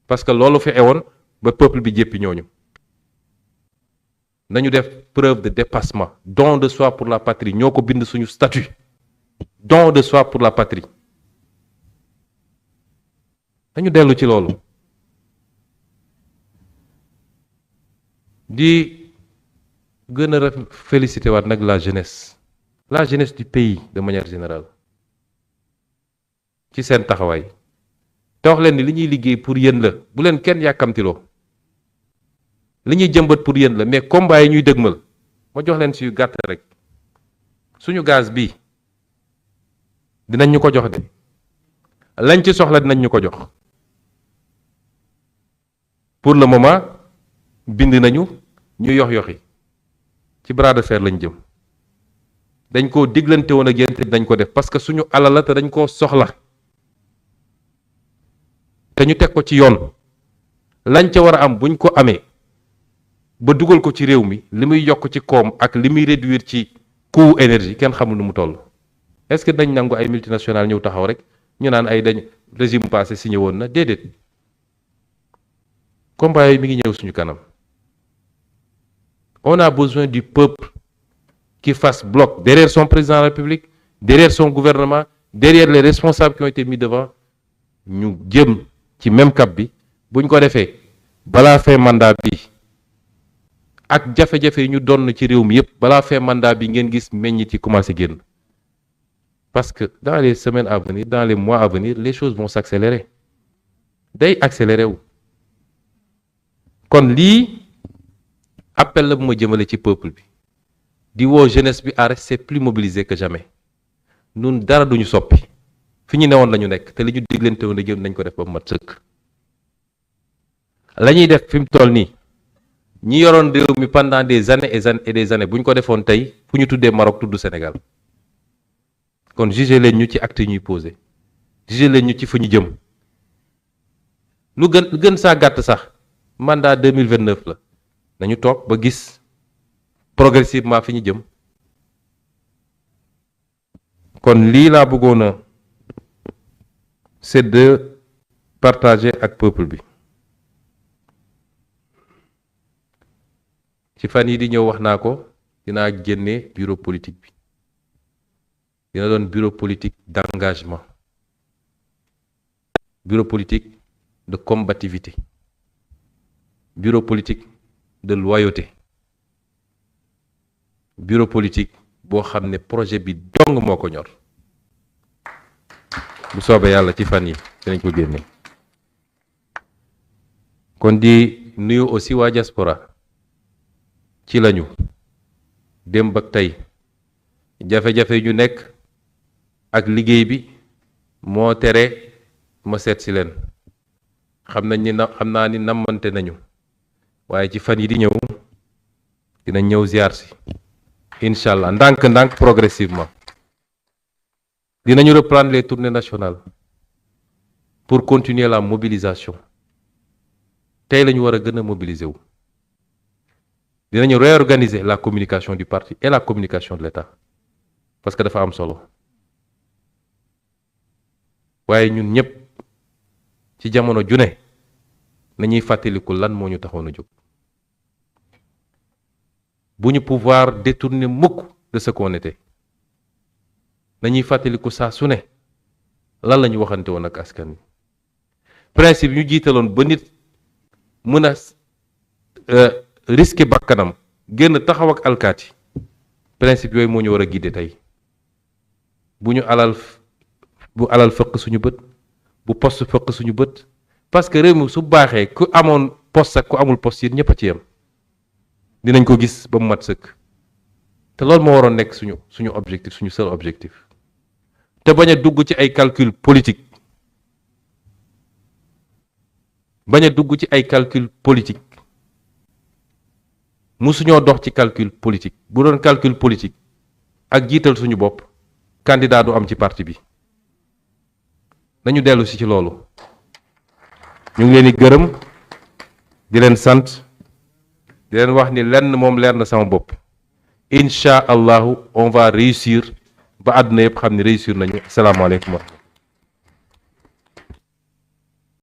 parce que loolu fi ewoon ba peuple bi jéppi ñooñu nañu def preuve de dépassement don de soi pour la patrie ñoo ko bind suñu statut don de soi pour la patrie dañu dellu ci loolu di gën a félicité waat nag la jeunesse du pays de manière générale ci seen taxawaay te wax leen ni li ñuy liggéey pour yéen la bu leen kenn yàkkamtiloo li ñuy jëmbat pour yéen la mais combat yi ñuy dëgmal ma jox leen si yu gàtt rek suñu gaz bi dinañ ñu ko jox de lañ ci soxla dinañ ñu ko jox pour le moment bind nañu ñu yoxi ci bras de fer lañ jëm dañ koo diglante woon ak yéen te dañ ko def parce que suñu alal la te dañ koo soxla te ñu teg ko ci yoon lañ ca war a am buñ ko amee ba dugal ko ci réew mi li muy yokk ci koom ak li muy réduire ci coût énergie kenn xamul nu mu toll. est-ce que dañ nangu ay multinationales ñëw taxaw rek ñu naan ay dañ régime passé signé woon na déedéet combat yooyu mi ngi ñëw suñu kanam. On a besoin du peuple qui fasse bloc derrière son président de la République, derrière son gouvernement, derrière les responsables qui ont été mis devant. Ñu jëm ci même cap bi buñ ko defee balaa fin mandat bi ak jafe-jafe yi ñu doon ci réew mi yépp balaa fin mandat bi ngeen gis meññit yi commencé génn. Parce que dans les semaines à venir, dans les mois à venir, les choses vont s'accélérer. Day accélérer wu. Kon lii appel la bu ma jëmale ci peuple bi di woo jeunesse bi à rester plus mobilisé que jamais nun dara duñu soppi fi ñu newoon lañu nekk te li ñu diglante woon a jëm nañ ko def ba mu mat sëkk. la ñuy def fi mu toll nii ñi yoroon réew mi pendant des années et des années bu ñu ko defoon tey fu ñu tuddee Maroc tudd Sénégal kon jugé leen ñu ci acte yi ñuy posé jugé leen ñu ci fu ñu jëm lu gën saa gàtt sax mandat 2029 la. nañu toog ba gis progressivement fi ñu jëm kon lii laa bëggoon a c'est de partager ak peuple bi ci fan yi di ñëw wax naa ko dinaa génne bureau politique bi dina doon bureau politique d'engagement bureau politique de combativité bureau politique de loyauté bureau politique boo xam ne projet bi dong moo ko ñor bu soobee yàlla ci fan yi dinañ ko génne kon di nuyu aussi waa diaspora ci lañu démb ak tey jafe-jafe yu ñu nekk ak liggéey bi moo tere ma seet si leen xam naa ni nammante nañu waaye ci fan yi di ñëw dinañ ñëw ziar si incha allah ndànk-ndànk progressivement dinañu reprendre les tournées nationales pour continuer la mobilisation tey la ñu war a gën a mobiliser wu dinañu réorganiser la communication du parti et la communication de l'État parce que dafa am solo waaye ñun ñëpp ci jamono ju ne nañuy fàttaliku lan moo ñu taxoon a jóg bu ñu pouvoir détourner mukk de ce qu'on était nañuy fàttaliku saa su ne lan la ñu waxante woon ak askan wi principe ñu jiitaloon ba nit mën a risquer bakkanam génn taxaw ak alkaati principe yooyu moo ñu war a guider tey bu alal fëq suñu bët bu poste fëq suñu bët parce que réew mi su baaxee ku amoon poste ak ku amul poste yi ñëpp a ci yem dinañ ko gis ba mu mat sëkk te loolu moo waroon nekk suñu objectif suñu seul objectif te bañ a dugg ci ay calcul politique musuñoo dox ci calcul politique bu doon calcul politique ak jiital suñu bopp candidat du am ci parti bi nañu dellu si ci loolu ñu ngi leen di gërëm di leen sant di leen wax ni lenn moom leer na sama bopp incha allahu on va réussir ba àdduna yëpp xam ne réussir nañu asalaamaaleykum.